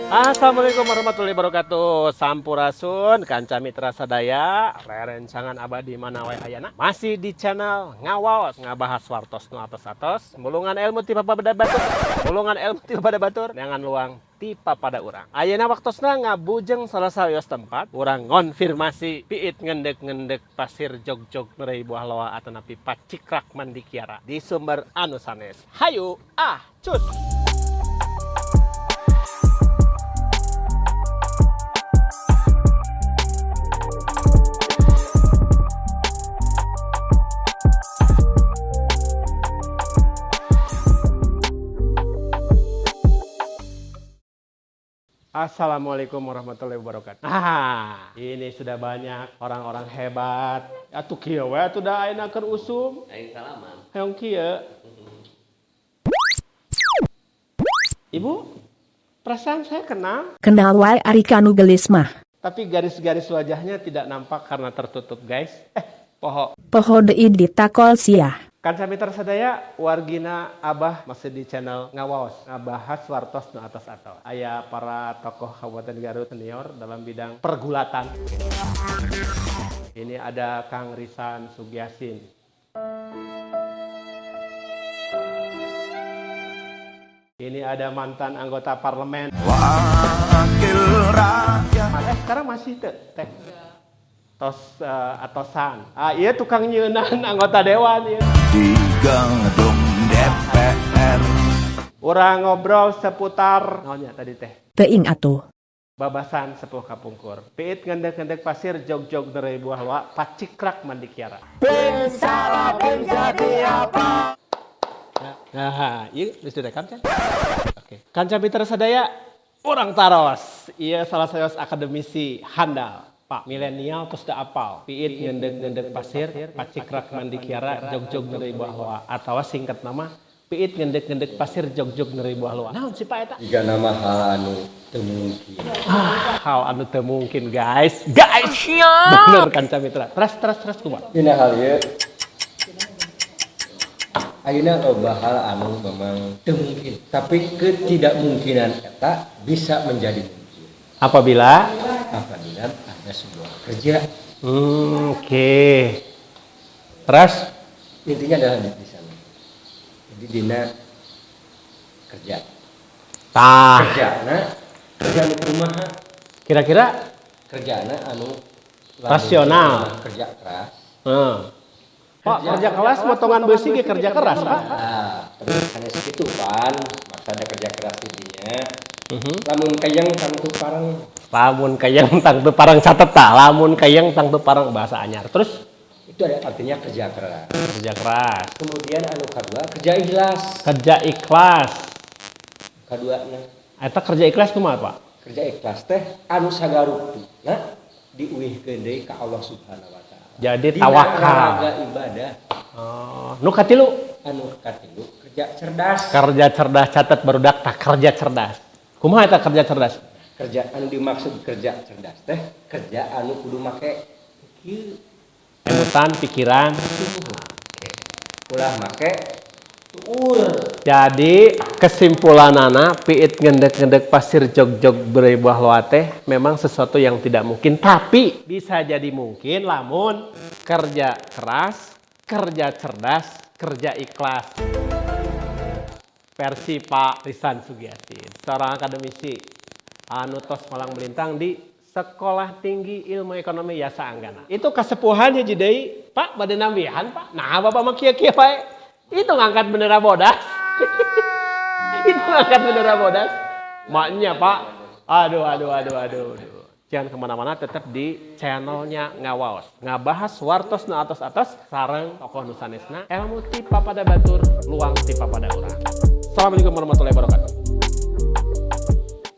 Assalamualaikum warahmatullahi wabarakatuh. Sampurasun kanca mitra sadaya, rerencangan abadi mana wae ayana. Masih di channel Ngawaos, ngabahas wartos nu atos-atos, mulungan ilmu ti papada batur, mulungan ilmu ti papada batur, neangan luang ti papada urang. Ayeuna waktosna ngabujeng salah sawios tempat, urang ngonfirmasi piit ngendek-ngendek pasir jog-jog merei buah loa atanapi pacikrak mandikiara di sumber anu sanes. Hayu ah cus. Assalamualaikum warahmatullahi wabarakatuh. Ah, ini sudah banyak orang-orang hebat. Atuh kieu we atuh da ayeuna keur usum. Aing salaman. Hoyong kieu. Ibu, perasaan saya kenal, Kenal wae ari kanu gelis mah. Tapi garis-garis wajahnya tidak nampak karena tertutup, guys. Eh, poho. Poho deui ditakol sia. Kanca mitra sadaya, wargina Abah masih di channel Ngawaos, ngabahas wartos nu atos atau. Aya para tokoh Kabupaten Garut senior dalam bidang pergulatan. Ini ada Kang Risan Sugiasin. Ini ada mantan anggota parlemen. Wakil rakyat. Eh, sekarang masih teh teh. Tos atosan. Ah, iya tukang nyeunan anggota dewan ieu. Di gedung DPR. Urang ngobrol seputar naonnya tadi teh? Teuing atuh. Babasan sepuh kapungkur. Piit ngendek-ngendek pasir jog-jog deui buah loa pacikrak mandikiara. Salah jadi apa? Nah, ieu geus direkam can? Oke. Kanca mitra sadaya, urang taros. Ieu salah sawios akademisi handal. Pak milenial terus da apal. Piit ngendek-ngendek pasir pacikrak mandikiara jog-jog deui buah loa atawa singkat nama piit ngendek-ngendek pasir jog-jog deui buah loa. Naon sih Pak eta? Jika nama hal anu teu mungkin. Ah, hal anu teu mungkin, guys. Guys. Bener kanca mitra. Terus terus terus kumaha? Dina hal ieu ayeuna loba hal anu memang teu mungkin, tapi ketidakmungkinan eta bisa menjadi mungkin Apabila apabila ada sebuah kerja. Oke. Terus Intinya adalah di sana. Jadi dina kerja. Tah, Kerjana kerja anu kumaha? Kira-kira Kerjana anu lamun rasional. Kerja keras. Pak, kerja keras motongan besi ge kerja keras, Pak. Nah, terus hanya segitu pan, maksudnya kerja keras intinya. Lamun kayang tangtu parang. Lamun kayang tangtu parang, catet tah. Lamun kayang tangtu parang bahasa anyar. Terus Itu ada artinya kerja keras. Kerja keras. Kemudian anu kedua kerja ikhlas. Kerja ikhlas. Kedua nah, Eta kerja ikhlas kumaha, Pak? Kerja ikhlas teh anu sagaruptuna diuihkeun deui ka Allah Subhanahu wa taala. Jadi Dina tawakal. Raga ibadah. Oh, nu katilu? Anu katilu kerja cerdas. Kerja cerdas, catat barudak tah, kerja cerdas. Kumaha eta kerja cerdas? Kerja anu dimaksud kerja cerdas teh kerja anu kudu make kieu. Emutan pikiran. Ulah make tuur. Jadi kesimpulanana piit ngendek-ngendek pasir jog-jog beureui buah loa teh memang sesuatu yang tidak mungkin, tapi bisa jadi mungkin lamun kerja keras, kerja cerdas, kerja ikhlas. Versi Pak Risan Sugiatin, seorang akademisi anu tos malang melintang di Sekolah Tinggi Ilmu Ekonomi Yasa Anggana. Itu kasepuhan hiji deui, Pak, bade nambihan, Pak. Nah, Bapak mah kieu-kieu wae. Itu ngangkat bendera bodas. Itu ngangkat bendera bodas. Maknya, Pak. Aduh, aduh, aduh, aduh, aduh. Jangan kemana-mana, tetap di channelnya Ngawaos. Ngabahas wartos nu atos-atos, sareng tokoh nu sanesna, ilmu ti papada batur, luang ti papada urang. Assalamualaikum warahmatullahi wabarakatuh.